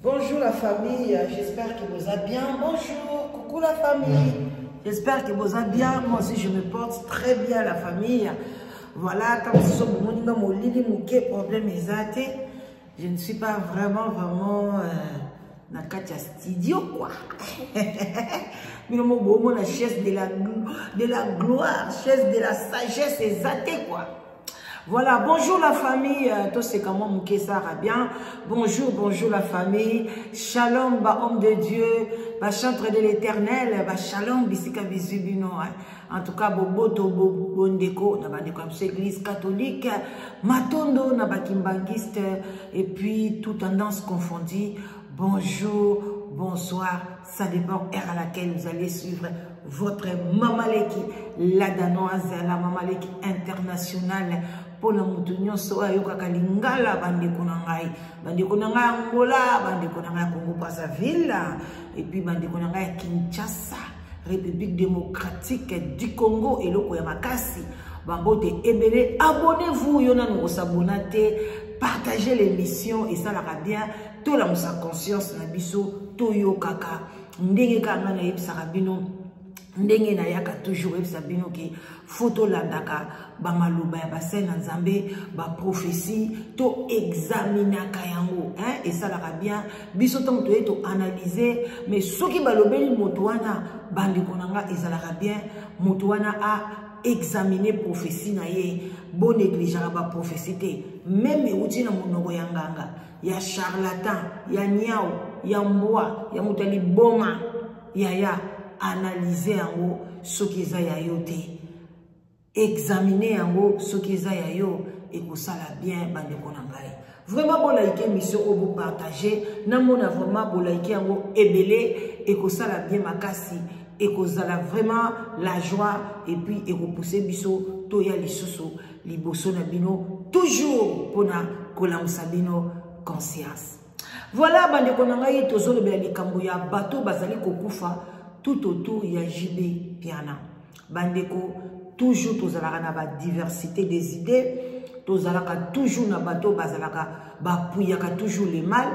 Bonjour la famille, j'espère que vous allez bien. Bonjour, coucou la famille. J'espère que vous allez bien. Moi aussi, je me porte très bien la famille. Voilà, comme ce sont mon molili moke problème eza te. Je ne suis pas vraiment vraiment euh, na kati ya studio quoi. Bino mo bomona chaise de la gloire, chaise de la sagesse eza te quoi. Voilà, bonjour la famille, toseka mwa moke sara bien. Bonjour, bonjour la famille. Shalom, ba homme de Dieu, ba chantre de l'Éternel, ba shalom bisika bizu bino. En tout cas, boboto bondeko na bandeko ya biso église catholique, matondo na ba kimbanguiste et puis toute tendance confondue. Bonjour, bonsoir, ça dépend heure à laquelle vous allez suivre votre Mamaleki, la danoise, la Mamaleki internationale. Mpona moto nyonso oyo ayokaka lingala, bandeko na ngai, bandeko na ngai ya Angola, bandeko na ngai ya Congo Brazzaville et puis bandeko na ngai ya Kinshasa, République démocratique du Congo, eloko ya makasi, bambote ebele. Abonnez-vous, yo nanu kosabona te, partagez l'émission, esalaka bien. Tolamusa conscience na biso, toyokaka ndenge kaka ngai nayebisaka bino, ndenge nayaka toujours oyebisa bino ke faut tolandaka bamaloba ya basali na Nzambe, baprophétie, to examinaka yango, hein? Esalaka bien biso ntango toye toanalyse. Mais soki balobeli moto wana, bandeko na nga, ezalaka bien moto wana a examine prophétie na ye. Bonégligeaka baprophétie te, même euti na monoko ya nganga, ya charlatan, ya niau, ya mbwa, ya moto ya liboma. Yaya, analyse yango. Soki eza ya yo te, examine yango. Soki eza ya yo, ekosala bien. Bandeko na ngai, vraiment bolike émission oyo, bopartage, namona vraiment bolike yango ebele, ekosala bien makasi, ekozala vraiment la joie et puis ekopousse biso toya lisusu liboso na bino toujours mpona kolamusa bino conscience. Voilà, bandeko na ngai, tozolobela likambo ya bato bazali kokufa tout autour ya JB Mpiana. Bandeko, toujours tozalaka na badiversité des idées, tozalaka toujours na bato bazalaka bapuyaka toujours le mal,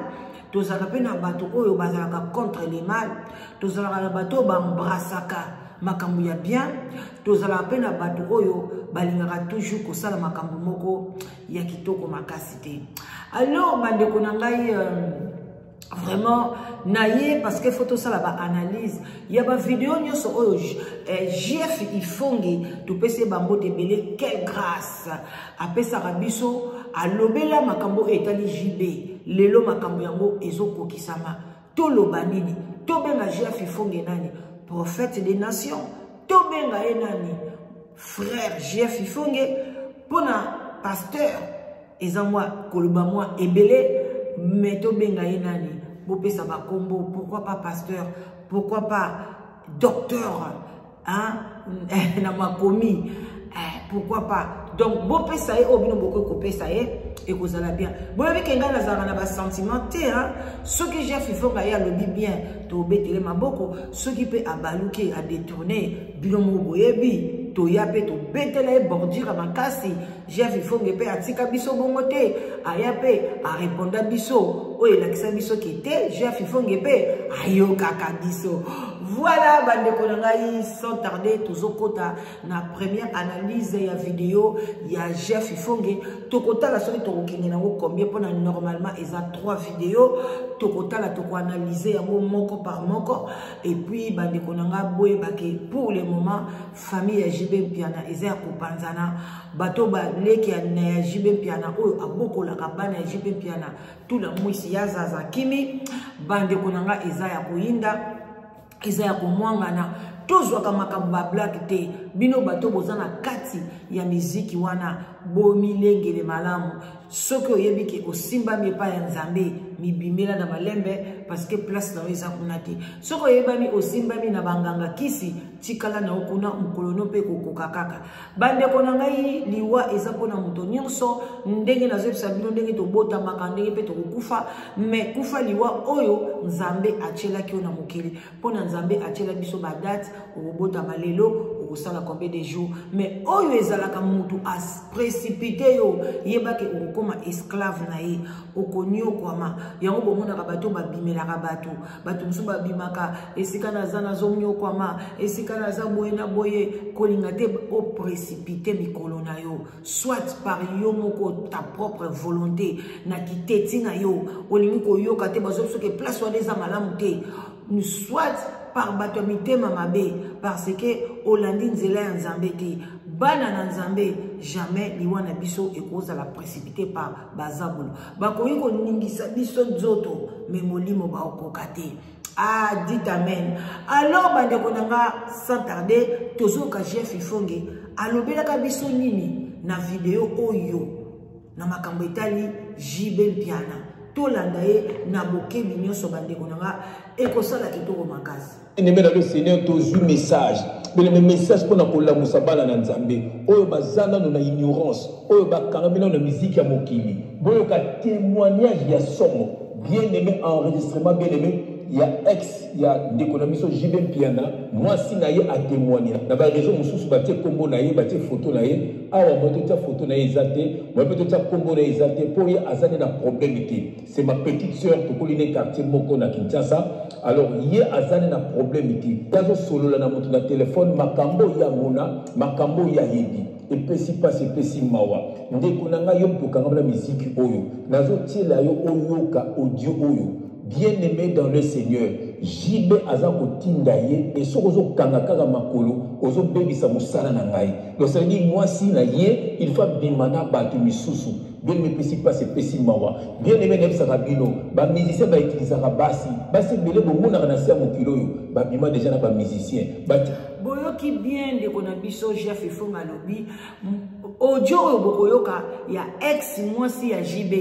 tozalaka mpe na bato oyo bazalaka contre le mal, tozalaka na bato oyo baembrasaka makambo ya bien, tozalaka mpe na bato oyo balingaka toujours kosala makambo moko ya kitoko makasi te. Alors bandeko na ngai, vraiment na ye, parce que faut tosala baanalyse ya bavideo nyonso oyo JF Ifonge topesi ye bambote ebele. Quelle grâce apesaka biso! Alobela makambo oyo etali JB, lelo makambo yango ezokokisama. Toloba nini? Tobenga JF Ifonge nani? Prophète des nations? Tobenga ye nani? Frère JF Ifonge, mpona pasteur eza mwa koloba mwa ebele, mais tobenga ye nani? Bopesa bakombo. Pourquoi pas pasteur? Pourquoi pas docteur, hein? Na makomi, eh, pourquoi pas? Donc bopesa ye oyo bino bokoki kopesa ye, ekozala bien. Boyebi ke ngai nazalaka na basentiment te, hein? Soki Jeff Ifonga ye alobi bien, tobetele maboko. Soki mpe abaluki, adétourne, bino moko boyebi, toya mpe tobetela ye bordure makasi. Jeff Ifonge mpe atika biso bongo te, aya mpe areponda biso oyo elakisa biso ke te, Jeff Ifonge mpe ayokaka biso. Voilà, bandeko na ngai, sans tarder tozokota na première analyse ya video ya Jeff Ifonge. Tokotala soki tokokende nango combien, mpona normalement eza 3 video. Tokotala, tokoanalyse yango moko par moko. Et puis bandeko na ngai, boyebake pour le moment famille ya JB Mpiana eza ya kopanzana. Bato baleki na ya JB Mpiana oyo abokolaka bana ya JB Mpiana, tula mwisi ya zaza kimi. Bandeko na ngai, eza ya koyinda, eza ya komwangana. Tozwaka makambo bablague te. Bino bato boza na kati ya miziki wana, bomilengele malamu. Soki oyebi ke osimbami epai ya Nzambe, mibimela na malembe, parce que place na yo eza kuna te. Soki oyebami osimbami na banganga kisi, tikala na yo kuna, mokolo no mpe kokoka kaka. Bandeko na ngai, liwa eza mpona moto nyonso. Ndenge nazoyebisa bino, ndenge tobotamaka, ndenge mpe tokokufa. Mais kufa liwa oyo Nzambe atielaki yo na mokili, mpona Nzambe atiela biso badate. Okobotama lelo. Okosala combien de jours? Mais oyo ezalaka mutu aprécipité yo, yebaki okokoma esclave na ye, okoniokwama. Yango bomonaka bato babimelaka bato, bato mosusu babimaka esika naza nazoniokwama, esika naza boye na boye. Kolinga te oprécipité mikolo na yo, soit par yo moko, ta propre volonté, na kiteti na yo, olingi koyoka te, bazobi soki place wana eza malamu te, soit par bato ya mitema mabe, parce que olandi nzela ya Nzambe te. Bana na Nzambe, jamais liwa na biso ekozala précipité par bazabulu. Bakoki koningisa biso nzoto, mais molimo baokoka te. Ah, dites amen. Alors bandeko na nga, sans tarder, tozoyoka Jeff Ifonge alobelaka biso nini na video oyo na makambo etali JB Mpiana. Tolanda ye na bokebi nyonso, bandeko na nga, ekosala kitoko makasi. Aimé dans le Seigneur, tozwi message, bien-aimé, message mpona kolamusa bana na Nzambe oyo baza nano na ignorance, oyo bakangami nano na miziki ya mokili. Boyoka témoignage ya somo, bien aimé, enregistrement, bien aimé, ya ex ya ndeko na biso JB Mpiana, mwasi na ye atémoigne na baréseau mosusu. Batie nkombo na ye, batie foto na ye awa. Moye totia foto na ye eza te, moye mpe totia nkombo na ye eza te, mpo ye aza nde na problème te. C'est ma petite sœur, tokoli ne quartier moko na Kinshasa. Alors ye aza nde na problème te. Azosolola na moto na telefone, makambo oyo amona, makambo oyo ayebi, epesi mpasi, epesi mawa. Ndeko na ngai, yo moto okangama na miziki oyo, nazotiela yo oyoka audio oyo. Bien aimé dans le Seigneur, JB aza kotinda ye e soki ozokanga kaka makolo, ozobebisa mosala na ngai. Donc ça veut dire mwasi na ye, il faut abima na bato misusu. Bien aimé, epesi mpasi, epesi mawa. Bien aimé, nayebisaka bino, bamusicien bautilisaka basi. Basi ebele bomonaka na se ya mokili oyo babima déjà na bamusicien. Boyoki bien, ndeko na biso Jeff Ifonga alobi. Audio oyo bokoyoka ya ex mwasi ya JB,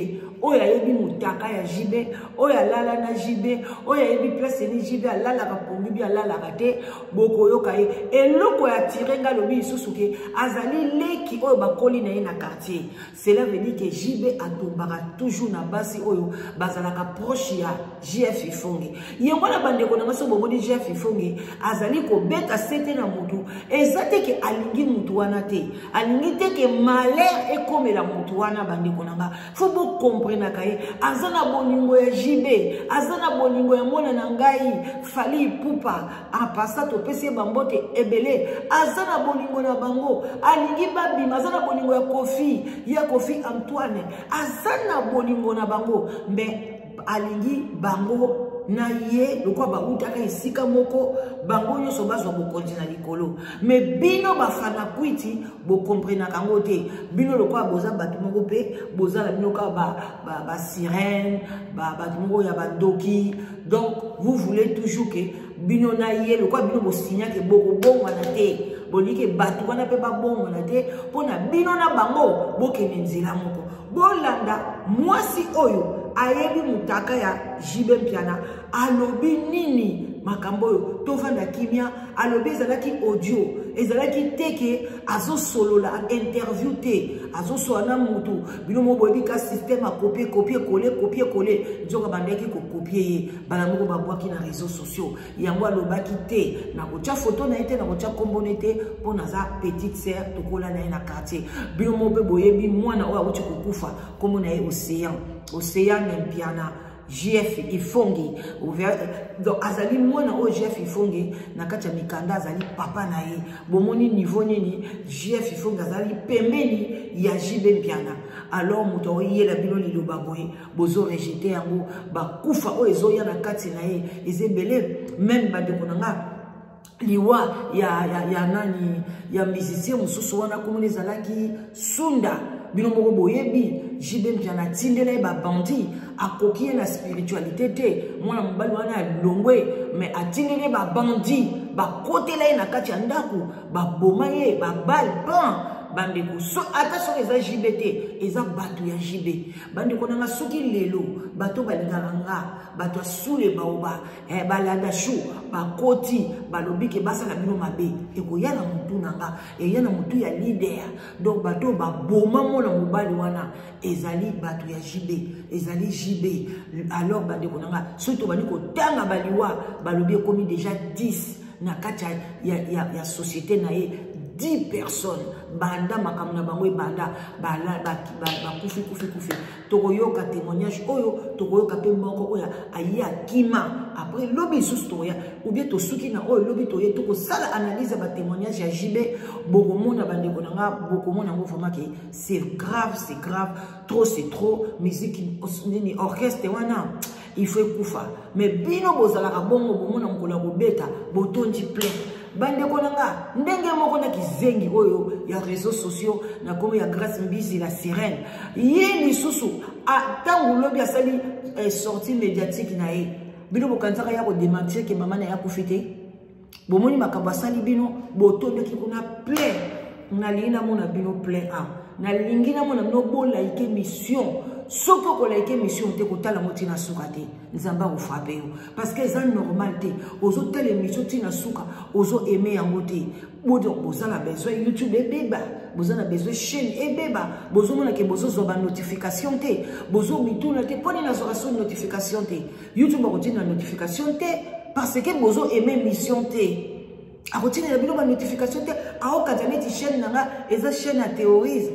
oyo ayebi motaka ya JB, oyo alala na JB, oyo ayebi place ni JB alalaka pongi bi alalaka te. Bokoyoka ye eloko ya tire nga. Alobi lisusu ke azali leki oyo bakoli na ye na quartier. Cela veut dire que JB atombaka toujours na basi oyo bazalaka proche ya JF Ifonge. Yango na bandeko na nga, so bomoni JF Ifonge azali kobeta sete na mutu, eza te ke alingi mutu wana te, alingi te ke malheur ekomela mutu wana. Bandeko na nga, faut bokomprenaka ye, aza na bolingo ya JB, aza na bolingo ya mwana na ngai Fally Ipupa. Apasa topesi ye bambote ebele. Aza na bolingo na bango, alingi babima. Aza na bolingo ya Kofi, ya Kofi Antoine, aza na bolingo na bango, mais alingi bango na ye lokola bautaka esika moko, bango nyonso bazwa bokonzi na likolo. Mais bino bafana kwiti, bokomprenaka yango te. Bino lokola boza bato moko mpe boza na bino kaka basirène, bato moko ya bandoki. Donc vous voulez toujours ke bino na ye, lokola bino bosignake bokobongwana te, bolingi bato wana mpe babongwana te, mpo na bino na bango bokende nzela moko. Bolanda mwasi oyo ayebi mutaka ya JB Mpiana alobi nini. Makambo oyo tovanda kimia. Alobi ezalaki audio, ezalaki te ke azosolola interview te, azosolola na mutu. Bino mo boyebi ka système acopier, copier coller, copier coller. Nzoka bandaki kocopier ye, bana moko babwaki na réseaux sociaux. Yango alobaki te nakotia foto na ye te, nakotia nkombo na ye te, mpo naza petite sœur, tokola na ye na quartier. Bino mo mpe boyebi mwana oyo awuti kokufa, nkombo na ye Océan, Océan Mpiana JF Ifongi. Donc azali mwana oyo JF Ifongi na kati ya mikanda azali papa na ye. Bomoni niveau nini JF Ifongi azali pembeni ya JB Mpiana. Alors moto aoyela bino liloba boye, bozorejeter yango. Bakufa oyo ezoya na kati na ye eza ebele. Même bandeko na nga, liwa ya nani, ya musicien mosusu wana, komona ezalaki Sunda. Bino moko boyebi, JB Mpiana atindela ye babandi, akoki ye na spiritualité te. Mwana mobali wana alongwe, mais atindeli ye babandi, bakotela ye na kati ya ndako, baboma ye babale pan. Bandeko, so, ata soki eza JB te, eza bato ya JB. Bandeko na nga, soki lelo bato balingaka nga, bato ya sule baoba balanda shu, bakoti, balobi ke basala bino mabe, ekoya na motu na nga, eya na motu ya leader. Donc bato baboma mwana mobali wana ezali bato ya JB, ezali JB. Alors bandeko na nga, soki tobandi kotanga baliwa, balobi ekomi déjà 10 na kati ya société na ye. 10 personnes banda makambo na bango ebanda bakufi kufi kufi. Tokoyoka témoignage oyo, tokoyoka mpe moko oyo aye akima après lobi lisusu tokoya, ou bien tosuki na oyo lobi toye tokosala analyse ya batémoignage ya JB. Bokomona, bandeko na nga, bokomona yango vraiment ke c'est grave, c'est grave, trop c'est trop. Musique nini, orchestre wana il faut ekufa. Mais bino bozalaka bongo, bomona mokolo ya kobeta botondi plein. Bandeko na nga, ndenge moko na kizengi oyo ya réseaux sociaux na komo ya Grâce Mbizi la sirène, ye lisusu ntango lobi asali sortie médiatique na ye, bino bokanisaka ya kodémentir ke mama na ye akufi te. Bomoni makambo asali bino, botondaki kuna plein. Nalingi namona bino plein a, nalingi namona bino bolike émission. Soki okolike émission te, kotala yango ntina suka te, Nzambe akofrapper yo, parce que eza normal te ozotala émission ntina suka, ozoaimer yango te. Boza na besoin YouTube ebeba, boza na besoin chaîne ebeba. Bozomona ke bozozwa banotification te, bozomituna te mpo nini nazwaka so notification te. YouTube akotinda notification te parce que bozoaimer émission te. Akotindela bino banotification te, aokanza neti chaîne na nga eza chaîne ya terrorisme.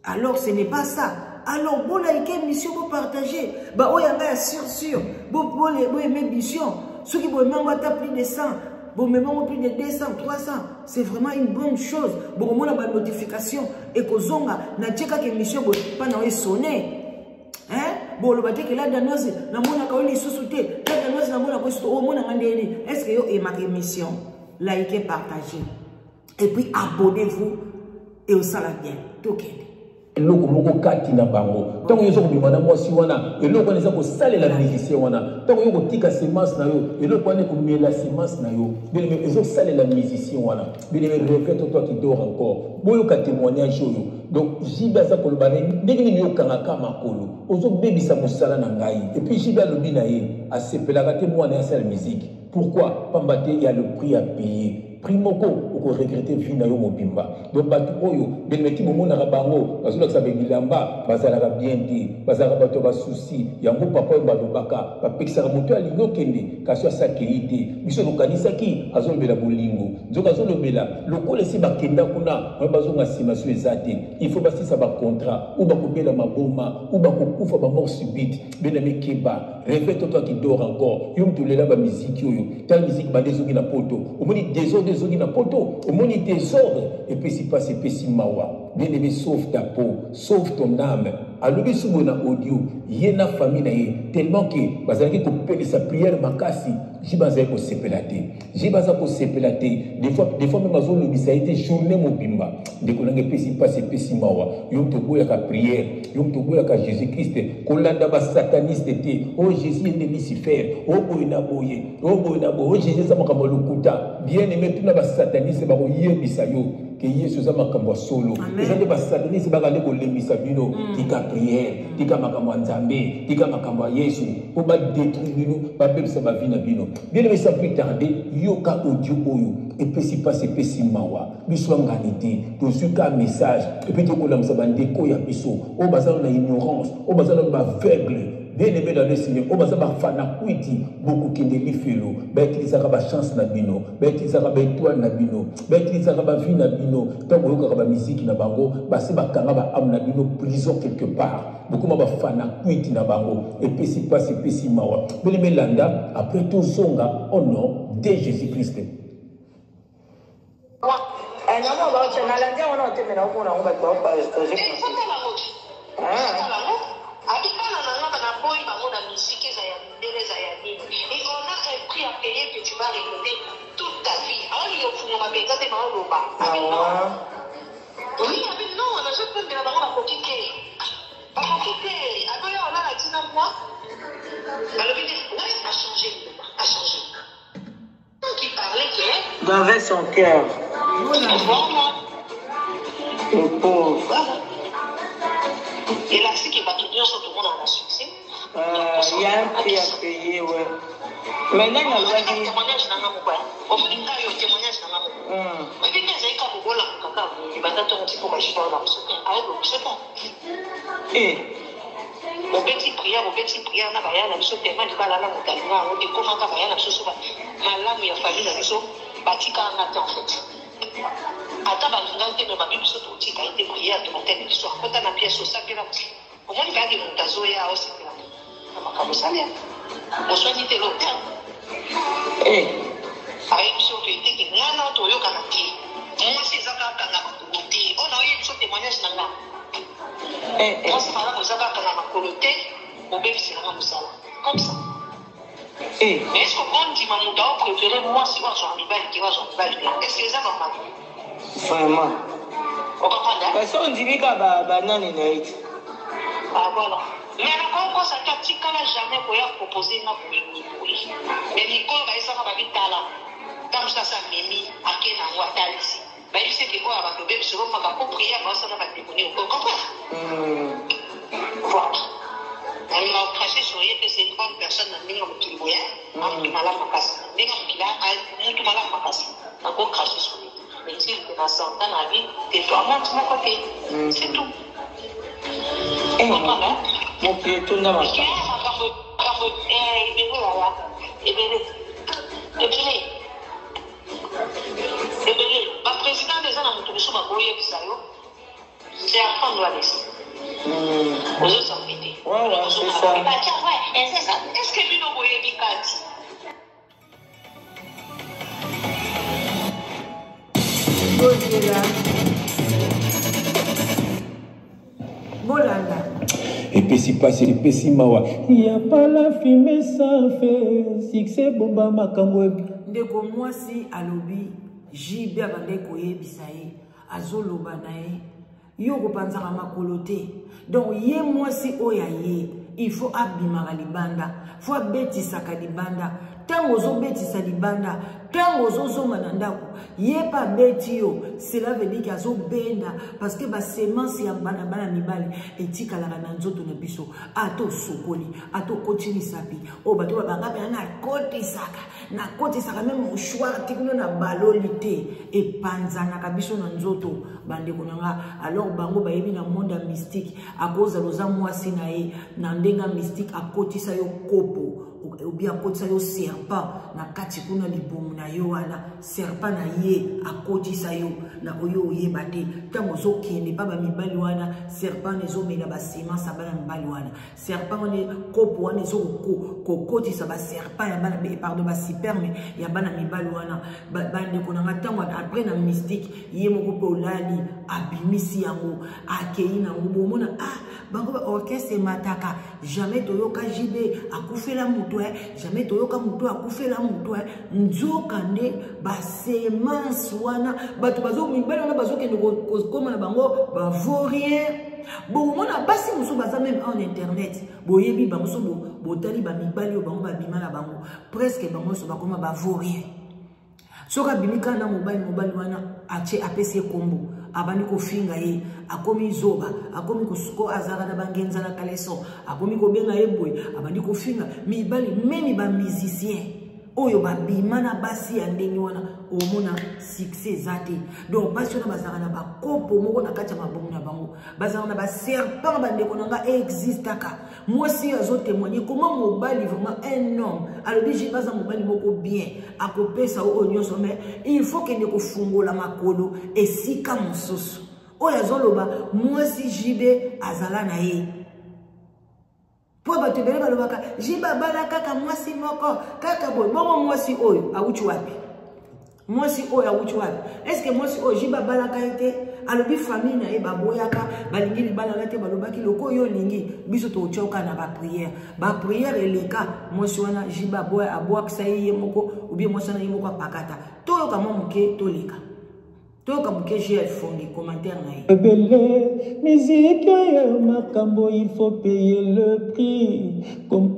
Alors ce n'est pas ça. Alors bolike émission, bopartage. Baoyo ya ngai ya sûr sûr, boaimer émission. Soki boyemango ata plus de 100, bomemango plus de 200, 300, c'est vraiment une bonne chose. Bokomona banotification ekozonga. Natie kaka émission boye mpa na oyo esone. Boloba te ke la Danoise namonaka oyo lisusu te, la Danoise namonaka oyo lisusu. Omonanga ndeni? Est ce que yo aimaka émission? Likez, partagez et puis abonnez-vous et osala bien. Tokende. Eloko moko kati na bango, ntango yo oza kobima na mwasi wana, eloko wana eza kosalela musicien wana. Ntango yo kotika semence na yo, eloko wana ekomela semence na yo. Bien-aimé, ezosalela musicien wana. Bien-aimé, réveille toi qui dort encore. Boyoka témoignage oyo. Donc JB aza koloba na ndenge nini yokangaka makolo, ozobebisa mosala na ngai. Et puis JB alobi na ye asepelaka te mwana asala musique. Pourquoi? Pamba te ya le prix à payer, prix moko okoregretter vie na yo mobimba. Donc bato oyo, bien-aimé, ti bomonaka bango bazolakisa bilamba, bazalaka bien te, bazalaka bato ya basusi. Yango papa oyo balobaka, bapekisaka moto alingi okende, kasi asakei te. Biso tokanisaki azolobela bolingo, nzoka azolobela lokola esi bakenda kuna oyo bazonga nsima so eza te. Il faut basisa bacontrat ou bakobela maboma ou bakokufa bamort subite. Bien-aimé, keba, réveille toi qui dort encore. Yo moto olela bamiziki oyo, tala miziki bande ezongi na poto, omoni désordre ezongi na poto, omoni désordre epesi mpasi, epesi mawa. Bien-aimé, sauve ta peau, sauve ton âme. Alobi so boye na audio, ye na famille na ye, tellement ke bazalaki kopelisa prière makasi, JB azali kosepela te. JB aza kosepela te, des fois même azolobisa ye te journée mobimba. Ndeko nanga, epesi mpasi, epesi mawa. Yo moto oboyaka prière, yo moto oboyaka Jésus Christ, kolanda basataniste te. Oyo Jésus ye nde Lucifer, oyo boye na boye, oyo boye na boye, oyo Jésus eza makambo ya lokuta. Bien aimé, tuna basataniste, bakoyebisa yo ke Yesu eza makambo ya solo. Eza nde basataniste baka nde kolembisa bino. Tika prière, tika makambo ya Nzambe, tika makambo ya Yesu, mpo badétruire bino, babebisa bavie na bino. Bien aimé, sans plus tarder, yoka audio oyo epesi mpasi, epesi mawa. Biso angani te, tozwi ka message et puis tokolamisa bandeko ya biso oyo baza na ignorance, oyo baza na baaveugle. Bien aimé dans le Seigneur, oyo baza bafana kwiti, bokokende lifelo. Bautilisaka bachance na bino, bautilisaka baétoile na bino, bautilisaka bavie na bino. Ntango boyokaka bamiziki na bango, basi bakanga baâme na bino prison quelque part, bokoma bafana kwiti na bango. Epesi mpasi, epesi mawa. Bien aimé, landa, après tozonga, au nom de Jésus Christ. Nalandi yango na otemela omona yango, bato baopartage. Abi bana na nga banaboyi bango na musique, eza ya mindele, eza ya nini, et on a un prix à payer que tu vas regretter toute ta vie. Aolinga ofungama mpenza te, baoloba abi non, oui, abi non, nazopembela bango, bakoki te, bakoki te. Abi oyo olala ntina mwa alobi nde ouais, a changé, a changé qui parlait que Gavait son cœur. Voilà. Le pauvre. Voilà, elakisi ke bato nyonso tomonaka na succès. Il y a un prix à payer, ouais. Maintenant, nalobaki Témoignage nanga moko, omoni ngai oyo, témoignage nanga moko. Oyebi nde ezali kaka kolamuka kaka libanda ntongo ti mpo bajina na biso te, ayebobise te. Obeti prière, obeti prière na baya na biso tema libala na moto alinga yango te, ekomaka baya na biso so malamu ya famille na biso batikanga te en fait. Ata balingani te mais babi biso totika ye te prière tomatene biso akota na pièce osapela omoni kaka moto azoya osepela na makambo osali boswani te lo te. Ayebi biso verité ke nga na toyokana te, mwasi eza kaka kanga makolo te. Oyo na oyebi biso témoignage na nga, mwasi malamu eza kaka kanga makolo te, obebiselanga mosala comme ça. Mais est ce que okondima moto aopréféré mwasi oyo azwaka mibali te, oyo azwaka mibali te? Est ce que eza normal? Vraiment. Okomprendre? Kasi ondimi kaka banani na ye te. Ah voilà. Mais nakokosa te, atikala jamais koya propose nga boye boye. Mais mikolo bayesaka babitala ntango mosusu asi amemi ake nango atalisi, bayebisi ete oyo bato obebisi olomaka po prière baosala bandeko nini, ocomprendre? Voilà. Nalinga kocracher sur ye te, c'est une bonne personne na ndenge ya mokili boye, amutu malamu makasi, ndenge ya mokili, mutu malamu makasi. Nakocracher sur ye te, mais ti na santa na vie te, to amonti moko te, c'est tout. Comprendre? Mokili etonda makambo. Makambo ebele yaya, ebele, ebele, ebele. Baprésident eza na moto mosusu bakoyebisa yo, c'est à prendre à l'esprit. Ozosamba te. Ouais, c'est ça. Est ce que bino boyebi kati? Bozela, bolanda. Epesi mpasi, epesi mawa. Ya pas la fumée sans feu, succès bomba makambo. Ndeko mwasi alobi JB abandaki koyebisa ye, azoloba na ye, yo kopanzaka makolo te. Donc ye mwasi oyo aye, il faut abimaka libanda, faut abetisaka libanda. Ntango ozobetisa libanda, ntango ozozonga na ndako, ye mpe abeti yo, cela veut dire ke azobenda, parce que basemence ya bana bana mibali etikalaka na nzoto na biso. Ata osokoli, ata okoti misapi oyo bato babanga mpena, nakotisaka, nakotisaka meme mouchoir ti kuna na baloli te, epanzanaka biso na nzoto, bandeko na nga. Alors bango bayebi na monde ya mystique, akozala oza mwasi na ye na ndenge ya mystique, akotisa yo kopo obi, akotisa yo serpent na kati kuna libumu na yo wana, serpent na ye akotisa yo na oyo oyeba te. Ntango ozokende pa bamibali wana, serpent ezomela basemence ya bana mibali wana, serpent wana, kopo wana ezokokotisa baserpent ya bana, pardon, basperme ya bana mibali wana. Bandeko na nga, ntango après na mystique ye moko mpe olali, abimisi yango, akei nango, bomona ah bango baorchestre emataka. Jamais toyoka JB akufela moto, jamais toyoka moto akufela moto. Nzoka nde basemence wana, bato bazo mibali wana bazokende kokóma na bango bavaurien. Bokomona basi mosusu baza même en internet, boyebi bango so, botali bamibali oyo bango babima na bango, presque bango nyonso bakóma bavaurien. Soki abimi kaka na mobali, mobali wana atie, apesi ye kombo, abandi kofinga ye, akomi zoba, akomi azalaka na bangenza na kaleson, akomi kobenga ye boye, abandi kofinga mibali. Même bamusicien oyo babima na basi ya ndenge wana, omona succès eza te. Donc basi wana bazalaka na bakopo moko na kati ya mabongo na bango, bazalaka na baserpent. Bandeko na nga, existaka mwasi oyo azotémoigne comment mobali, vraiment un homme, alobi JB aza mobali moko bien, akopesa oyo nyonso, mais il faut kende kofungola makolo esika mosusu. Oyo azoloba mwasi JB azala na ye, mpo bato ebele balobaka JB abala kaka mwasi moko kaka boye. Bongo mwasi oyo awuti wapi? Mwasi oyo awuti wapi? Est-ce mwasi oyo JB abalaka ye te? Alobi famille na ye baboyaka, balingi libala te, balobaki loko oyo olingi biso totioka na baprière, baprière eleka. Mwasi wana JB aboya, abwakisa ye ye moko, obie mwasi wana ye moko apakata. Toyoka mwa moke, toleka, toyoka moke GL Fongi, commentaire na ye. Ebele musique ya makambo, il faut payer le prix. Comme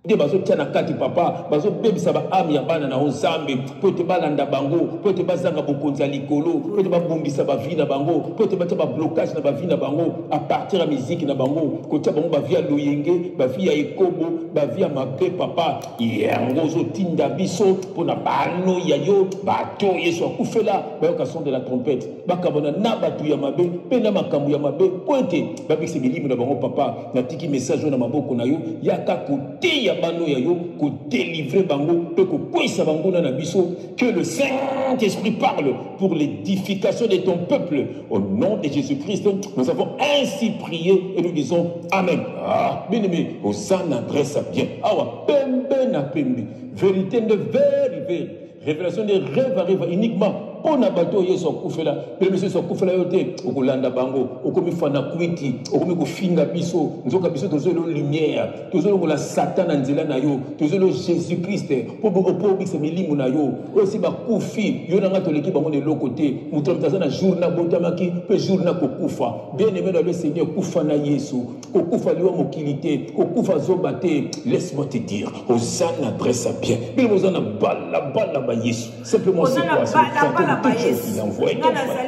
nde bazotia na kati, papa, bazobebisa baâme ya bana na yo Nzambe, mpo ete balanda bango, mpo ete bazanga bokonzi ya likolo, mpo ete babongisa bavie na bango, mpo ete batia bablocage na bavie na bango à partir ya miziki na bango, kotia bango bavie ya loyenge, bavie ya ekobo, bavie ya mabe. Papa, yango ozotinda biso mpona bano ya yo, bato Yesu akufela, bayoka son de la trompette, bakabona na bato ya mabe mpe na makambo ya mabe, mpo ete babikisa milimo na bango. Papa, natiki message oyo na maboko na yo, yaka koteya. Koteya bano ya yo, kodelivre bango mpe kokweyisa banguna na biso. Que le Saint-Esprit parle pour l'édification de ton peuple. Au nom de Jésus-Christ, nous avons ainsi prié et nous disons Amen. Ah, bien-aimé, oza na adresse bien. Awa pembe na pembe. Vérité nde veri veri. Révélation nde reva reva uniquement mpo na bato oyo Yesu akufela. Mpe biso Yesu akufela yo te, okolanda bango, okomi fana kwiti, okomi kofinga biso, nzoka biso tozolo lumière, tozolongola Satan na nzela na yo, tozolo Jésus-Christ mpo obikisa milimo na yo. Oyo si bakufi, yo na nga toleki bango na eloko te. Moto na moto aza na jour na botamaki mpe jour na kokufa. Bien aimé dans le Seigneur, kufa na Yesu, kokufa liwa mokili te, kokufa zoba te. Laisse-moi te dire, oza na adresse bien. Bino boza na balabala ba Yesu. Simplement c'est quoi? C'est le créateur de toutes choses qui envoie ton frère.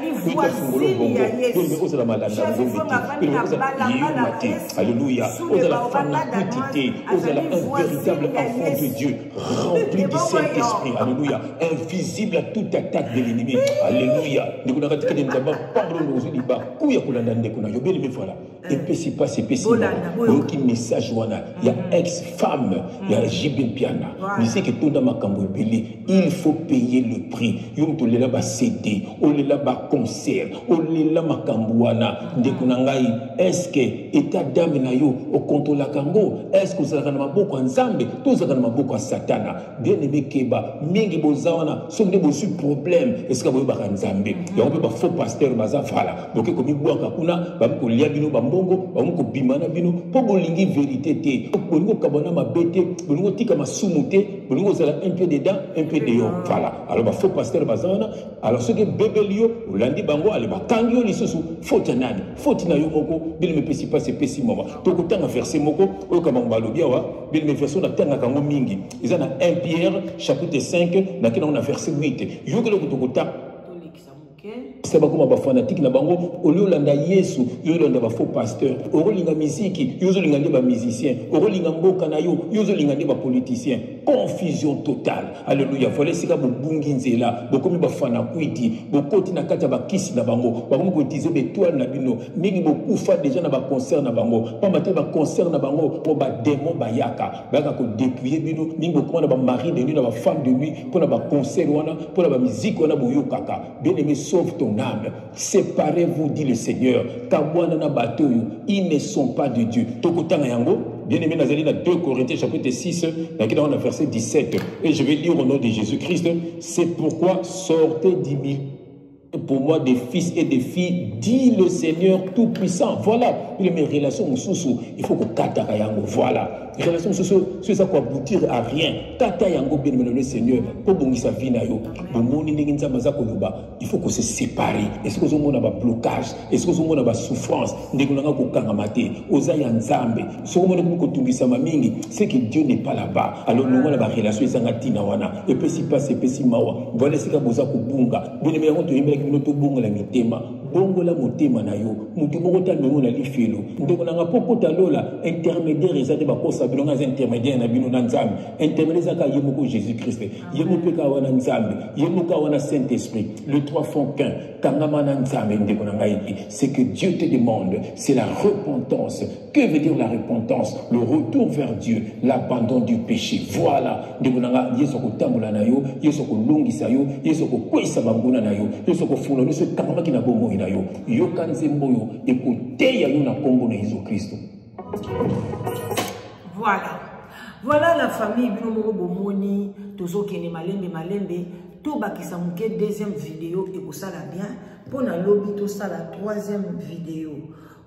Ozala malanda ngombe te, ozala yuma te. Alléluia. Ozala fanakwiti te, ozala un véritable enfant de Dieu, rempli du Saint-Esprit. Alléluia. Invisible à toute attaque de l'ennemi. Alléluia. Ndeko na katika nzamba pardon ozwi libaku ya kolanda ndeko na yo. Bien aimé, voilà. Epesi pasi, epesi oyoki message wana ya ex femme ya JB Mpiana. Musique etonda makambo ebele. Il faut payer le prix. Yo moto olela ba CD, olela ba concert, olela makambo wana. Ndeko na ngai, est-ce que état d'âme na yo okontrolaka yango? Est-ce que ozalaka na maboko ya Nzambe to ozalaka na maboko ya Satana? Bien aimé, keba mingi boza wana soki nde bozwi problème esika boyebaka Nzambe. Yango mpe ba faux pasteur baza vala, boke komibwaka kuna, bakomi kolia bino bambongo, bakomi kobima na bino mpo bolingi vérité te, bolingi kokabwana mabe te, bolingi kotika masumu te, bolingi kozala un peu dedans, un peu dehors. Voilà. Alors ba faux pasteur baza wana. Alors soki ebebeli yo, olandi bango, ale bakangi yo lisusu. Faute ya nani? Faute na yo moko. Bien aimé, epesi pasi, epesi mawa. Tokotanga verset moko oyo kabango balobi awa. Bien aimé, verset oyo natangaka yango mingi eza na 1 Pierre chapitre 5, nakei nango na verset 8. Yoki eloko tokotanga. Se bakoma ba fanatique na bango, olie olanda Yesu, yo olanda ba faux pasteur. Okolinga miziki, yo ozolinga nde ba musicien. Okolinga mboka na yo, yo ozolinga nde ba politicien. Confusion totale. Alléluia. Voilà esika bobungi nzela, bokomi ba fanakwiti, bokoti na kati ya bakisi na bango, bakomi koutiliser ba étoile na bino. Mingi bokufa déjà na ba concert na bango, pamba te ba concert na bango po ba démon bayaka, bayaka kodépouiller bino. Mingi bokoma na ba mari de nuit, na ba femme de nuit, mpo na ba concert wana, mpo na ba musique wana boyokaka. Bien-aimé, sauve ton âme. Séparez-vous, dit le Seigneur. Kabwana na bato oyo, ils ne sont pas de Dieu. Tokotanga yango. Bien-aimé, nazali na 2 Corinthiens chapitre 6, nakei na verset 17. Et je vais lire au nom de Jésus-Christ. C'est pourquoi sortez du milieu pour moi des fils et des filles, dit le Seigneur Tout-Puissant. Voilà, il mes relations mosusu, il faut que kataka yango. Voilà. Relation mosusu, so eza koaboutir à rien. Kata yango, bien aimé le Seigneur, po bongisa vie na yo. Bomoni ndenge Nzambe aza koloba, il faut qu'on se sépare. Est-ce que ozomona ba blocage? Est-ce que ozomona ba souffrance? Ndeko nanga kokangama te. Oza ya Nzambe. Soki omoni komi kotungisama mingi, c'est que Dieu n'est pas là-bas. Alors longola ba relation ezanga ntina wana. Epesi pasi, epesi mawa. Voilà esika boza kobunga. Bien aimé, yango toyembelaki bino tobongola mitema. Bongola motema na yo. Moto moko ta mengo na lifelo. Ndeko nanga po kota lola, intermédiaire eza te, bakosa bino, nga eza intermédiaire na bino na Nzambe. Intermédiaire eza kaka ye moko Jésus-Christ. Ye moko mpe kaka wana Nzambe. Ye moko kaka wana Saint-Esprit. Le trois font qu'un. Kangama na Nzambe, ndeko na ngai. Ce que Dieu te demande, c'est la repentance. Que veut dire la repentance? Le retour vers Dieu, l'abandon du péché. Voilà. Ndeko na nga, Yesu akotambola na yo, Yesu akolongisa yo, Yesu akokweyisa banguna na yo, Yesu akofungola nyonso ekangamaki na bomoi na yo. Yoka nzembo oyo ekoteya yo na nkombo na Yesu Kristo. Voilà. Voilà la famille, bino moko bomoni, tozokende malembe malembe, tobakisa moke deuxième vidéo ekosala bien, mpo na lobi tosala troisième vidéo.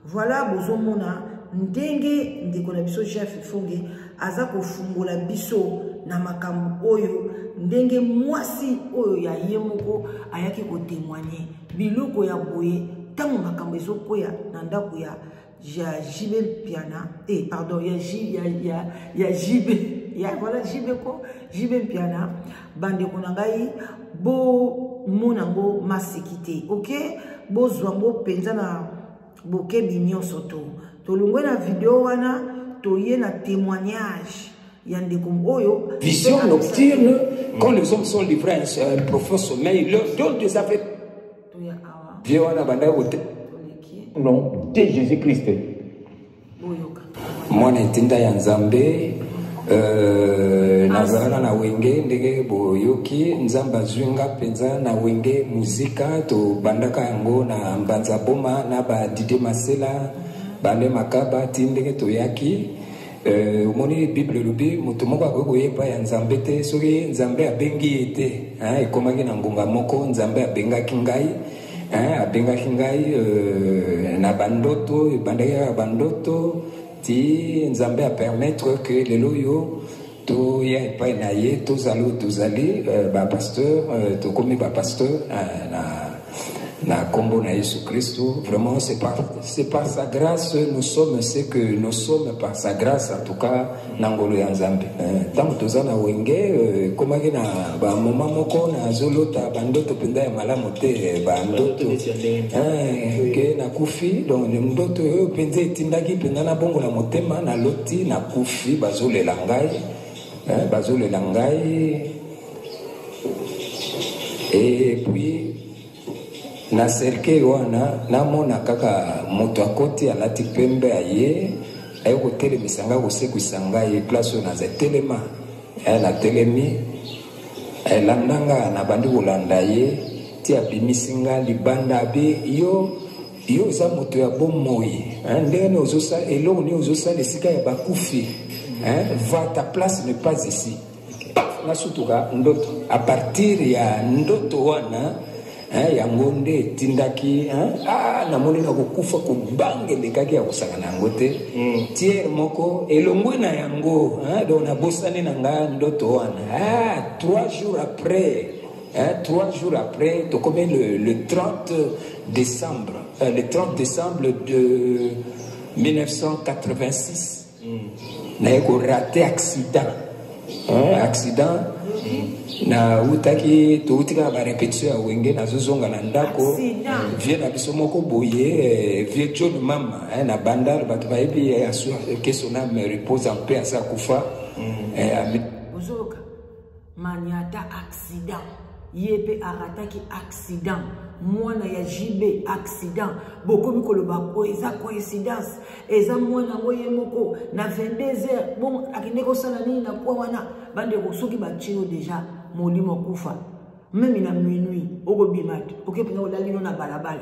Voilà, bozomona ndenge ndeko na biso Jeff Ifonge aza kofungola biso na makambo oyo, ndenge mwasi oyo ya ye moko ayaki kotémoigner biloko ya boye ntango makambo ezokwea na ndako ya JB Mpiana, eh, pardon, ya J, ya, ya, ya JB, ya, voilà, JB ko, JB Mpiana, bandeko na ngai, bomona yango maseki te, ok? Bozwa yango mpenza na bokebi nyonso to. Tolongwe na video wana, toye na témoignage ya ndeko oyo. Vision nocturne, quand les hommes sont livrés à un profond sommeil, leur donne des affaires. Toya awa. Vieux wana banda kote. Toleki. Nom de Jésus-Christ. Boyoka. Mwana etinda ya Nzambe, Nazalaka na Wenge, ndenge boyoki. Nzambe azwi nga mpenza na Wenge Muzika. Tobandaka yango na Mbanza Boma na badide Masela, bale Makaba, ti ndenge toyaki. Omoni, Bible elobi moto moko akoki koyeba ya Nzambe te soki Nzambe abengi ye te. Ekomaki na ngonga moko, Nzambe abengaki ngai, abengaki ngai na bandoto. Ebandaki kaka bandoto ti Nzambe apermettre que lelo oyo toya epai na ye, tozali oyo tozali, bapasteur. Tokomi bapasteur na nkombo na Yesu Kristo. Vraiment, c'est par sa grâce nous sommes ce que nous sommes, par sa grâce en tout cas, na ngolu ya Nzambe. Ntango toza na Wenge, ekomaki na bamoma moko nazolota bandoto mpenza ya malamu te, bandoto ke nakufi. Donc ndoto oyo mpenza etindaki mpenza nabongola motema. Naloti nakufi, bazolela ngai, bazolela ngai. Et puis na cercueil wana namona kaka moto akoti, alati pembe, aye, aye kotelemisa ngai, kosekwisa ngai place oyo naza. Telema. Natelemi, elanda nga. Nabandi kolanda ye ti abimisi nga libanda. Abi: "Yo, yo oza moto ya bomoi, ndenge nini ozosala eloko nini ozosala esika ya bakufi? Va, ta place n'est pas ici." Paf, nasutuka ndoto. À partir ya ndoto wana, yango nde etindaki, ah, namoni na kokufa, kobanga elekaki ya kosaka na yango te. Tiere moko elongwe na yango, donc nabosani na nga ndoto wana. Ah, 3 jours après, 3 jours après, tokomi le 30 décembre, le 30 décembre de 1986, naye korater accident, accident. Nautaki, touti kaka barépétition ya Wenge, nazozonga na ndako. Vieux na biso moko boye, vieux John Mama, na Bandal, bato bayebi, que son âme repose en paix, aza kufa. Ozoyoka maniata accident, ye mpe arataki accident. Mwana ya JB, accident. Bokomi koloba ko eza coïncidence, eza mwana yango ye moko na 22 heures. Bon, akende kosala nini na kwa wana? Bandeko, soki batie yo déjà molimo akufa, même na minuit okobima te, oke mpenza olali no na balabala.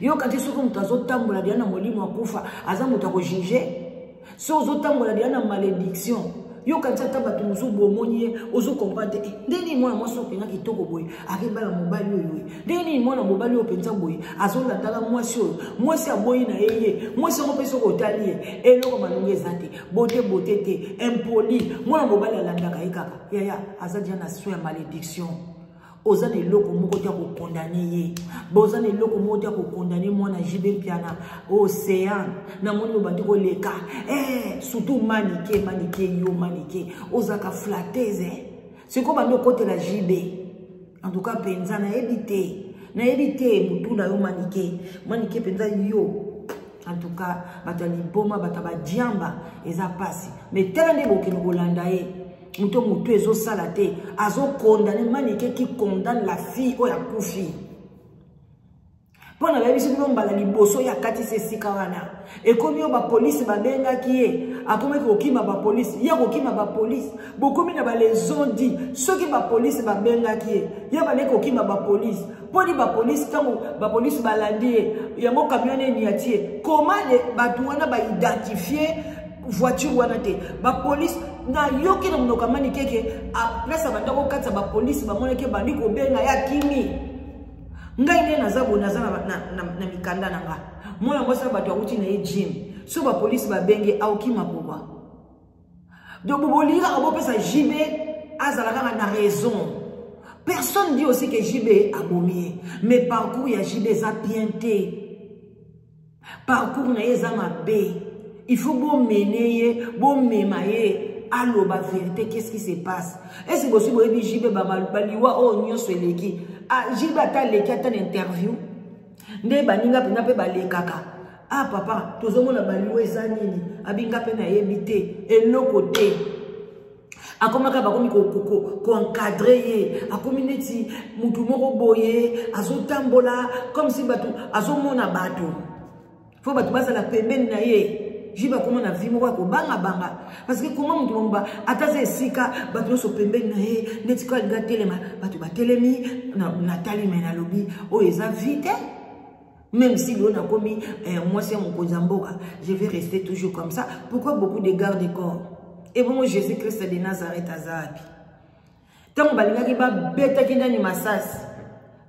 Yoka te, soki moto azotambola deya na molimo akufa, aza moto akojuger. Soki ozotambola deya na malédiction, yoka ti ata bato mosusu bomoni ye, ozocomprendre te ndenge nini mwana mwasi oyo mpenza kitoko boye akebala mobali oyo, ndenge nini mwana mobali oyo mpenza boye azolandaka mwasi oyo, mwasi aboyi na ye. Ye mwasi yango mpe soki otali ye, eloko malongo eza te, bote bote te, impoli. Mwana mobali alandaka ye kaka. Yaya, aza deja na so ya malédiction. Oza na eloko moko te ya kocondamner ye, boza na eloko moko te ya kocondamner mwana JB Mpiana. Océan, namoni obandi koleka, surtout Manike. Manike, yo Manike, ozalaka flatteuse. Sikoyo bandi okotela JB. En tout cas mpenza nayebi te, nayebi te motu na yo Manike. Manike mpenza, yo en tout cas, bato ya liboma, bato ya badiamba, eza mpasi. Mais tala nde bokende kolanda ye, moto motu ezosala te, azocondamner Manike qui condamne la fille oyo akufi. Mpo na bayebisi bino, mbala liboso ye akatisi esika wana, ekomi oyo bapolisi babengaki ye, akomaki kokima bapolisi, ye kokima bapolisi. Bokomi na balezondi. Soki bapolisi babengaki ye, ye bandeki kokima bapolisi mponi bapolisi. Ntango bapolisi balandi ye, yango camion nini atie ye? Koma bato wana baidentifie voiture wana te. Bapolisi, nayoki na monoko amani keke place abanda kokatisa, bapolisi bamonaki, bandi kobenga ye, akimi. Ngai nde naza boye, naza na mikanda na nga. Mwana mwasi na bato awuti na ye gym, so bapolisi babenge, aokima pourquoi? Donc bolingi kaka bopesa JB azala kaka na raison. Personne dit aussi que JB abomi ye, mais parcours ya JB eza bien te, parcours na ye eza mabe. Il faut bomene ye, bomema ye aloba vérité. Qu'est-ce qui se passe? Est-ce bosi boyebi JB baliwa oyo nyonso eleki? Ah, JB ata aleki ata na interview nde baninga mpenza mpe balekaka. Ah papa, tozomona baliwa eza nini? Abinga mpe nayebi te, eloko te. Akomaka, bakomi koencadrer ye, akomi neti mutu moko boye azotambola comme si bato azomona bato, fo bato bazala pembeni na ye. JB akoma na vie moko ya kobangabanga parce que koma moto mobimba ata aza esika bato nyonso pembeni na ye neti ko alingi atelema bato batelemi natali me nalobi oyo eza vie te. Même si lelo nakomi eh, mwasi ya mokonzi ya mboka, je vais rester toujours comme ça. Pourquoi beaucoup de garde corps? Ebongo Jésus Christ de Nazareth aza wapi? Ntango balingaki babetaki nani masasi,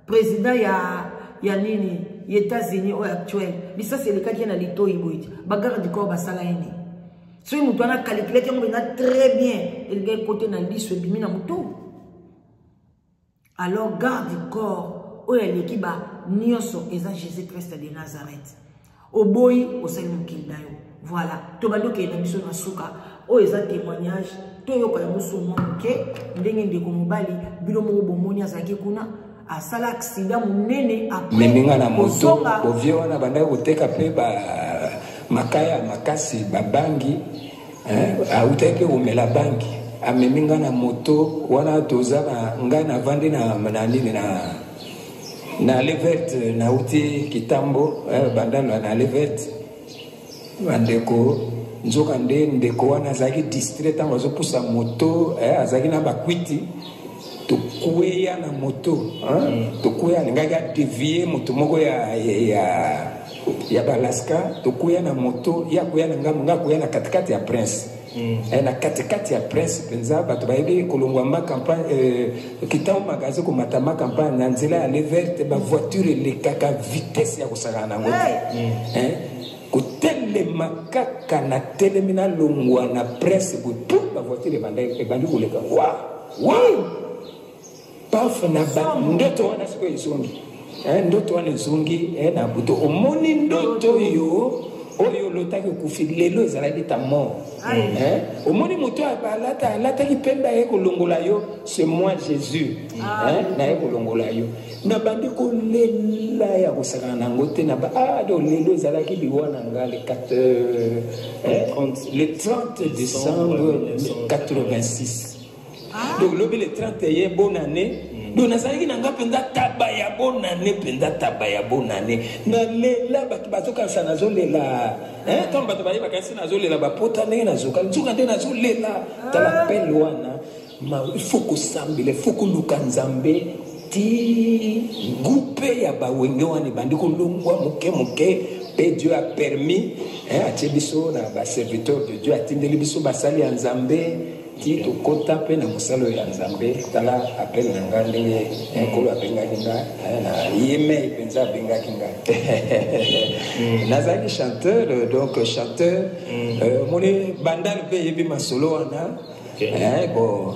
président ya nini ya États-Unis oyo actuel, lisasi elekaki ye na litoi boye te, bagarde du corps basala ye nini? Soki moto wana calculaki yango mpenza très bien, elingaki kote na liso ebimi na motu. Alors garde du corps oyo aleki ba nyonso eza Jésus Christ de Nazareth. Oboyi osali mokili na yo. Voilà, tobandi okende na biso na suka. Oyo eza témoignage, toyoka yango so mwa moke ndenge ndeko mobali bino moko bomoni azalaki kuna asala accident monene. Amemi nga na moto bovie wana, bandaki koteka mpe ba makaya ya makasi, babangi, autaki mpe komela bangi. Amemi nga na moto wana, toza na ngai navandi na nini na Allée Verte, nauti Kitambo, Bandal na Allée Verte. Bandeko, nzoka nde ndeko wana azalaki distrait ntango azopusa moto, azalaki na bakwiti. Tokweya na moto, tokweya. Alingaki adévier moto moko ya balaska. Tokweya na moto, ye akoya na ngambo, nga akoya na katikati ya Prince. Na katikati ya Prince mpenza, bato bayebi kolongwa Ma Campagne, Kitambo Magasin, komata Ma Campagne na nzela ya Allée Verte, bavoiture elekaka vitesse ya kosakana nango te. Kotelema kaka na telemi, nalongwa na Prince boye, pu bavoiture ebandi koleka wa wa paf na ndoto wana. Sikoyo ezongi, ndoto wana ezongi na butu. Omoni ndoto oyo olotaki okufi, lelo ezalaki ta mort. Omoni moto alata alataki pembe, aye kolongola yo: "C'est moi Jésus, naye kolongola yo." Nabandi kolela ya kosakana nango te. Na ba ah, donc lelo ezalaki liwa na nga le 4, le 30 décembre 86. Donc lobi le 31, bonne année. Donc nazalaki na nga mpenza taba ya bonne année, mpenza taba ya bonne année. Nalela, bato bazokanisa nazolela. Ntango bato bayebaka esi nazolela bapota ndenge nazoka, nzoka nde nazolela. Tala pele wana, il faut kosambela, il faut koluka Nzambe ti groupe ya bawenge wana ebandi kolongwa moke moke. Mpe Dieu a permis, atie biso na baserviteur de Dieu, atindeli biso basali ya Nzambe ti tokɔta mpe na mosala oyo ya Nzambe. Tala appel na nga ndenge Nkolo abengaki nga na ye mei mpenza abengaki nga. Nazalaki chanteur, donc chanteur omoni Bandal mpe eyebi masolo wana. Bon,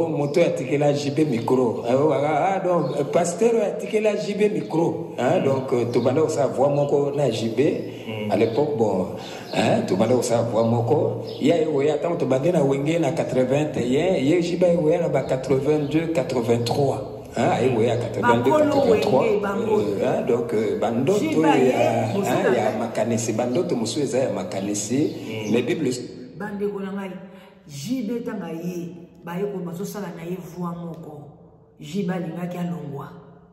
moto oyo atikela JB micro, donc pasteur oyo atikela JB micro, donc tobanda kosala voix moko na JB à l'époque. Bon, tobanda kosala voix moko ye aye koya ntango tobandi na Wenge na 81. Ye JB aye koya na ba 82, 83, aye koya 82, 83. Donc bandoto ya makanisi, bandoto mosusu eza ya makanisi, mais Bible Bandeko na ngai, JB ntango ye baye bazosala na ye voix moko, JB alingaki alongwa.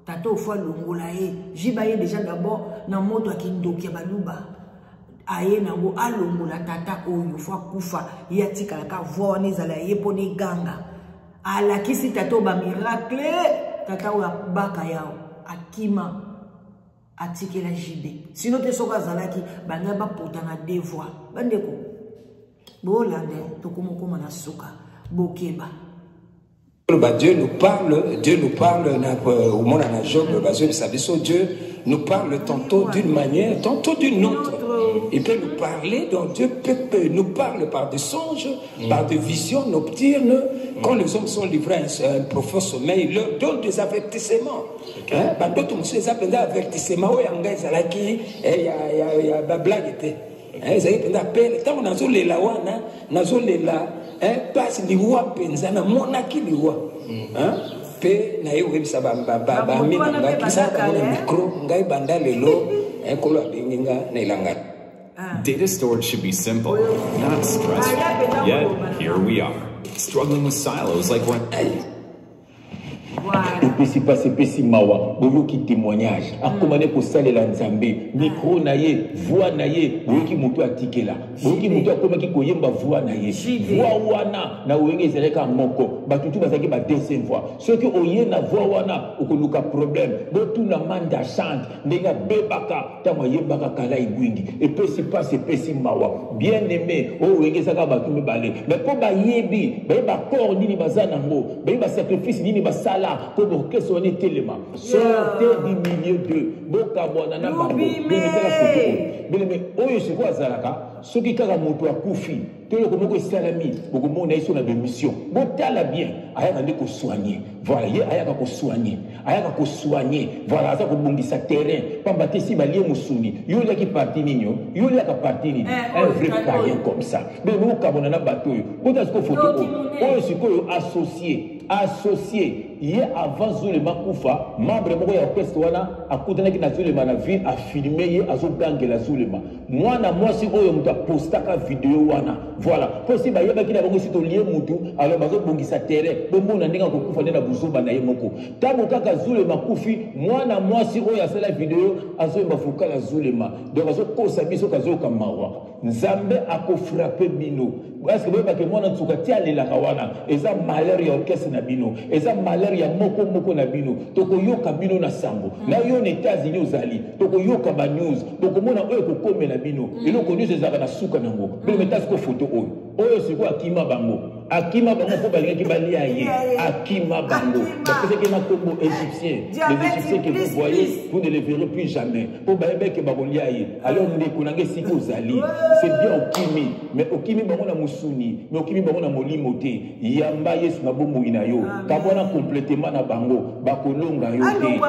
Tata ofo alongola ye. JB aye déjà d'abord na moto akindoki ya baluba, aye nango alongola tata oyo fo akufa, ye atikalaka, voix wana ezala ye mpona eganga. Alakisi tata oyo bamiracle, tata oyo abaka yao akima, atikela JB. Sino te soki azalaki bangai bapota na deux voix. Bandeko bolanda, tokomokoma na suka, bokeba. Bah, Dieu nous parle, Dieu nous parle, au monde na Job, Dieu nous parle tantôt d'une manière, tantôt d'une autre. Il peut nous parler, donc Dieu peut nous parle par des songes, par des visions nocturnes. Quand les hommes sont livrés à un profond sommeil, il leur donne des avertissements. Hein? Bandoto mosusu eza mpenza avertissement. Oyo yanga ezalaki ya bablague te, ezalaki mpenza pele. Ntango nazolela wana, nazolela mpasi, liwa mpenza, namonaki liwa mpe naye koyebisa bami na ngai, kisala bango na micro: ngai banda lelo Nkolo abengi nga na elanga. Data storage should be simple, not stressful. Yet, here we are, struggling with silos like we're Voilà. Epesi mpasi, epesi mawa. Boyoki témoignage, akoma nde kosalela Nzambe. Micro na ye, voix na ye, boyoki moto atikela, boyoki moto akomaki koyemba voix na ye. Voix wana na Wenge ezalaki kaka moko, bato tu bazalaki ba deuxième voix. Soki oye na voix wana, okoluka problème. Botuna Manda Chante ndenge abebaka ntango ayembaka Kala Igwingi. Epesi mpasi, epesi mawa. Bien aimé, oyo Wenge ezaka bato mibale, mais mpo bayebi, bayeba accord nini baza nango, bayeba sacrifice nini basala mpo orchestre wana etelema. Sortez du milieu d'eux, bokabwana na bango. Bemetala foto oyo, bien-aimé, oyo sikoyo azalaka soki kaka moto akufi to eloko moko esalami, bokomona ye so na baémission. Botala bien, ayaka nde kosoigne. Voilà, ye ayaka kosoigne, ayaka kosoigne. Voilà, aza kobongisa terrain, pamba te si balie mosuni. Yo oliaki parti nini? Yo, yo oliaka parti nini? Un vrai païen comme ça. Mais bokabona na bato oyo. Botala sikoyo foto oyo, oyo sikoyo associé, associé ye avant Zulema kufa. Membre moko ya orchestre wana akutanaki na Zulema na ville, afilme ye azogangela Zulema. Mwana mwasi oyo moto apostaka video wana. Voilà, mpo si bayebaki na bango esi tolie mutu, alors bazobongisa terrain. Bomona ndenge akokufa nde na buzoba na ye moko. Ntango kaka Zulema akufi, mwana mwasi oyo asala video azoyemba vocal ya Zulema. Donc azokosa biso, kazoyoka mawa. Nzambe akofrape bino. Est-ce boyebake mwana nsuka ti alelaka wana? Eza malheur ya orchestre na bino, eza malheur ya moko moko na bino. Tokoyoka bino na sango na yo na États-Unis ozali, tokoyoka banews, bokomona oyo ekokomela bino. Eloko nyonso ezalaka na suka nango. Bino meta siko foto oyo, oyo sikoyo akima bango, akima bango mpo balingaki balia ye. Akima bango, bapesaki na kombo égyptien. Les Égyptiens que vous voyez, vous ne les verrez plus jamais, mpo bayebeke bakolia ye. Alors ndeko na ngai, esika ozali, c'est bien okimi, mais okimi bango na mosuni, mais okimi bango na molimo te. Yamba Yesu na bomoi na yo, kabwana complètement na bango, bakolonga yo te.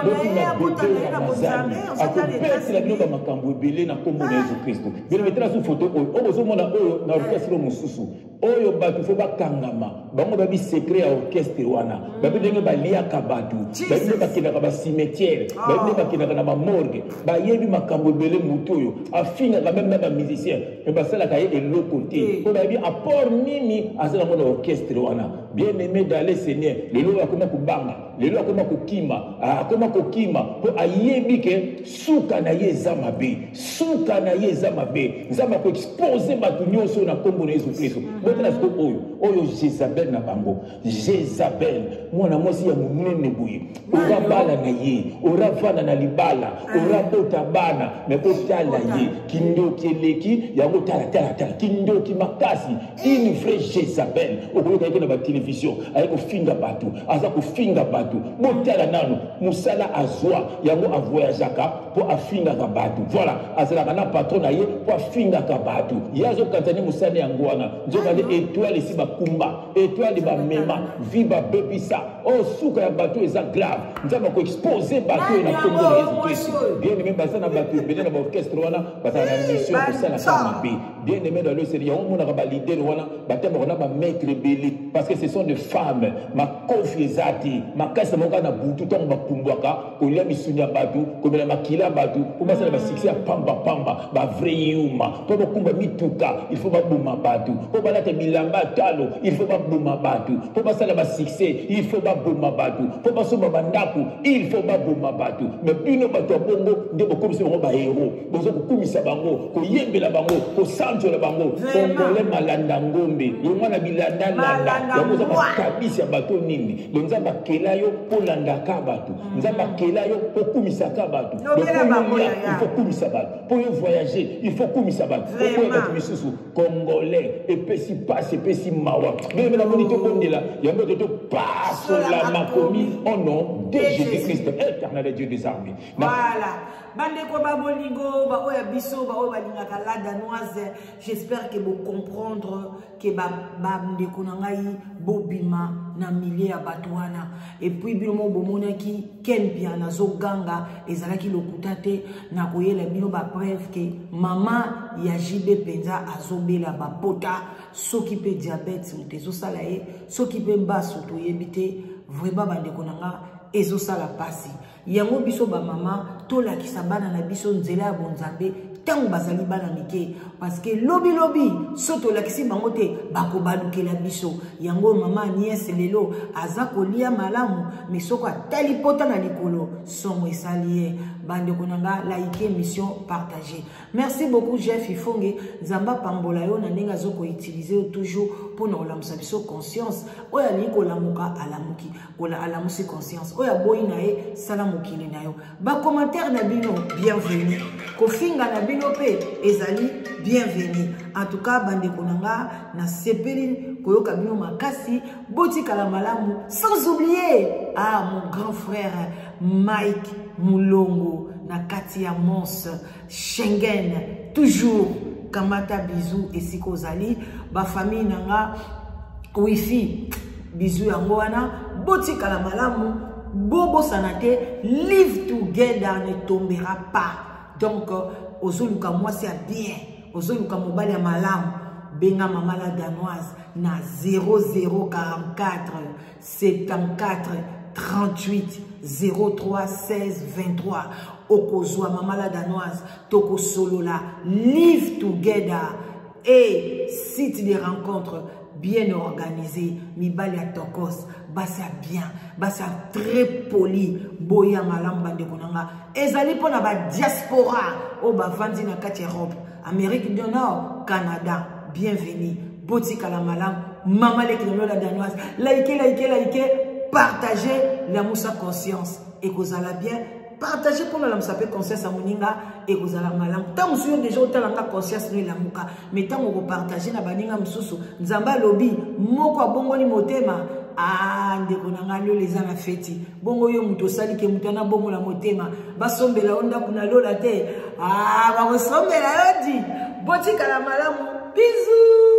Botuna bebe na mazali, akobetela bino bamakambo ebele na nkombo na Yesu Kristo. Bino betela su foto oyo, oyo bozomona oyo na orchestre mosusu oyo, bato fo bakangama bango. Babi secret ya orchestre wana, babi ndenge baliaka bato, babi nde bakendaka bacimetière, babi nde bakendaka na bamorgue, bayebi makambo ebele. Motu oyo afingaka même na bamusicien, me basalaka ye eloko te, mpo bayebi apport nini aza nango na orchestre wana. Bien aimé dans le Seigneur, lelo oyo akoma kobanga, lelo akoma kokima, akoma kokima mpo ayebi ke suka na ye eza mabe, suka na ye eza mabe. Nzambe akoexpose bato nyonso na nkombo na Yesu Kristo. Botala siko oyo, oyo Jezabel na bango. Jezabel, mwana mwasi ya monene boye, ora bala na ye, ora vanda na libala, ora bota bana, me otala ye, kindoki eleki yango. Tala, tala, tala, kindoki makasi, une vraie Jezabel. Okoyoka yeke na batelevizio, aye kofinga bato, aza kofinga bato. Botala nano mosala azwa yango, avoyageaka mpo afingaka bato. Voilà, azalaka na patron na ye mpo afingaka bato. Ye azokanisa nde mosala yango wana, nzoka nde étoile esi bakumba, étoile bamema vi, babebisa. Oyo suka ya bato eza grave. Nzambe akoexpose bato oyo na nkombo na Yesu Kristo. Bien aimé, baza na bato ebele na baorchestre wana, bazala na mission ya kosala ka mabe. Bien aimé dans le Seigneur, yango omonaka baleader wana batambaka na bamaître ebele, parce que ce sont des femmes. Makofi eza te, makasi na bango kaka na butu, ntango bapumbwaka kolia misuni ya bato, komela makila ya bato mpo basala basuccès ya pambapamba. Bavrai yuma. Mpo bakumba mituka, il faut baboma bato. Mpo balata bilamba ya talo, il faut baboma bato. Mpo basala basuccès, il faut baboma bato. Mpo basomba bandako, il faut baboma bato. Mais bino bato ya bongo nde bokomisa bango bahéros, boza kokumisa bango, koyembela bango, kosanzola bango. Congolais malanda ngombe, yo mwana bilandalanda, yango oza bakabisi ya bato nini? Donc Nzambe akela yo mpo olandaka bato? Nzambe akela yo mpo okumisaka bato? Donc mpo yo lia, il faut kumisa bato. Mpo yo voyager, il faut kumisa bato, okoya bato misusu. Congolais, epesi pasi, epesi mawa. Bien namoni, tobondela yango te, topasola makomi au nom de Jésus Christ, éternel Dieu des armées. Voilà, bandeko babolingo, baoyo ya biso, baoyo balingaka La Danoise, j'espère que bocomprendre ke bandeko na ngai, bobima na milieu ya bato wana. Et puis bino mo bomonaki Ken Pia nazoganga, ezalaki lokuta te. Nakoyela bino bapreuve ke mama ya JB mpenza azobela bapota, soki mpe diabète moto ezosala ye, soki mpe mbasu, toyebi te. Vraiment bandeko na nga, ezosala mpasi. Yango biso bamama tolakisa bana na biso nzela ya bonzambe. ntango bazali bana mike, parce que lobi lobi so tolakisi bango te, bakobalukela biso. Yango mama Agnès lelo aza kolia malamu, mais soko atali pota na likolo, somo esali ye. Bandeko na nga, like émission, partager. Merci beaucoup Jeff Ifonge, Nzamba pambola yo na ndenge azo ko utiliser yo toujours mpona kolamusa biso conscience. Oyo alingi kolamuka alamuki, kola alamusi conscience. Oyo aboyi na ye, sala mokili na yo. Ba commentaire na bino bienvenue, kofinga na bino mpe ezali bienvenue. En tout cas bandeko na nga, nasepeli koyoka bino makasi, botikala malamu. Sans oublier ah mon grand frère Mike Mulongo na kati ya Mons Schengen, toujours kamata bisou esika ozali. Ba famille na nga wifi bisou yango wana, botikala malamu, bobosana te, live together ne tombera pas. Donc ozoluka mwasi ya bien, ozoluka mobali ya malamu, benga mama la danoise na 0044 74 38 03 16 23. Okozwa mama la danoise, tokosolola. Live together et site de rencontre bien organisé, mibali ya tokos, basi ya bien, basi ya très poli. Boya malamu bandeko na nga, ezali mpona badiaspora oyo bavandi na kati ya Europe, Amérique du Nord, Canada. Bienvenue, botikala malamu. Mama leki na la danoise, like like like, partager, lamusa conscience ekozala bien. Partager mpona lamusa mpe conscience ya moninga ekozala malamu. Ntango mosusu yo deja otalanga conscience no elamuka, mais ntango okopartage na baninga mosusu, Nzambe alobi moko abongoli motema. Ah ndeko na ngai, lola eza na feti. Bongo yo moto osali ke moto ana bongola motema, basombela yo ndako na lola te? Ah, bakosombela yo di. Botikala malamu, bisous.